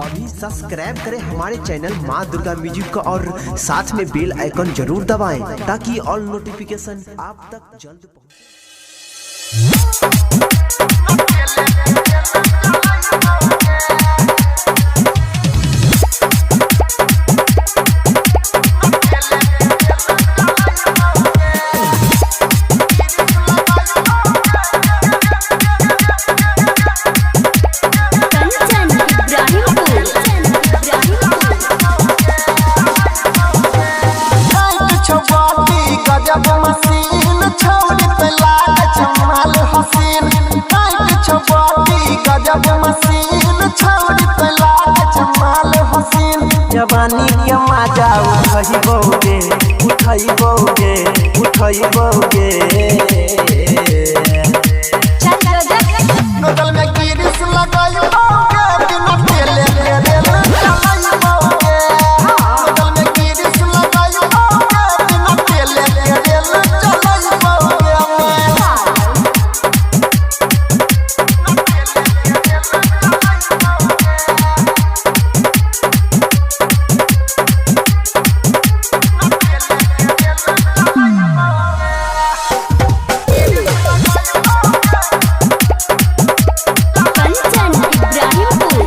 अभी सब्सक्राइब करें हमारे चैनल माँ दुर्गा म्यूजिक को और साथ में बेल आइकन जरूर दबाएं ताकि ऑल नोटिफिकेशन आप तक जल्द पहुंचे। कंचन इब्राहिमपुर। छौटी गजब मशीन छौरी पे लाग जमाल हसीन। टाइट छौटी गजब मशीन छौरी पे लाग जमाल हसीन। जवानी के मजा उठैबौगे उठैबौगे उठैबौगे। नोजल में गिरिस लगाइबौगे बिना तेले के रेल चलाइबौगे। नोजल में गिरिस लगाइबौगे बिना तेले के रेल चलाइबौगे। कंचन इब्राहिमपुर।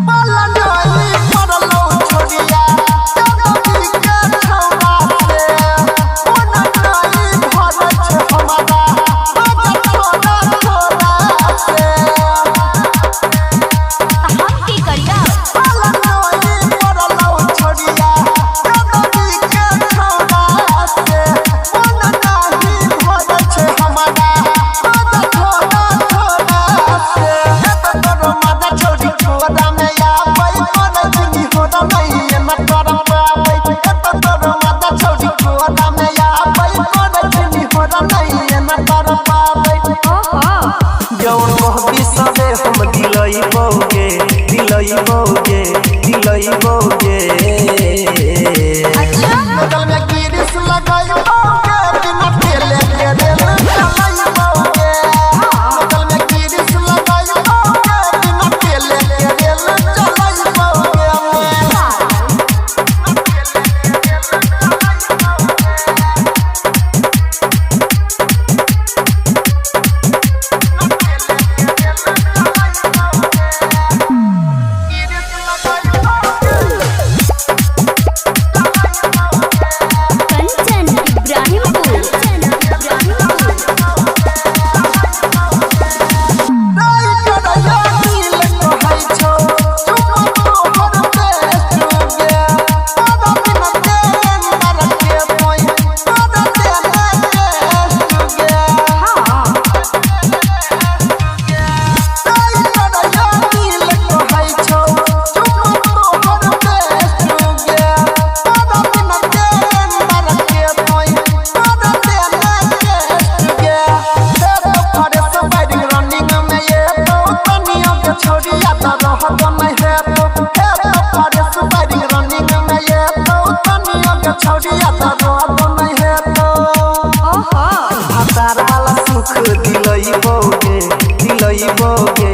पलंगाई पड़लो छोड़िया जगती के छौरा से। ओनकाई भरल छै हमारा बाबा थोड़ा थोड़ा से। हम की करिया? पलंगाई पड़लो छोड़िया जगती के छौरा से। ओनकाई भरल छै हमारा बाबा थोड़ा थोड़ा से। एत तोरो मादा छोड़ी छोरा में आबै कोन जिनी होरा नहीं एना तोरा पाबै। एत तोरो मादा छोड़ी छोरा में आबै कोन जिनी होरा नहीं एना तोरा पाबै। जौन कहबी सबे हम दिलैबौगे दिलैबौगे दिलैबौगे। नोजल में गिरिस लगाइबौगे बिना तेले के रेल चलाइबौगे। नोजल में गिरिस लगाइबौगे बिना तेले के रेल चलाइबौगे। कंचन इब्राहिमपुर। छोड़िया तो रहत नहीं है तो हे तो फरेस बारी रनिंग में ये तो तनिया के छोड़िया तो रहत नहीं है तो हतार वाला सुख दिलैबौगे दिलैबौगे।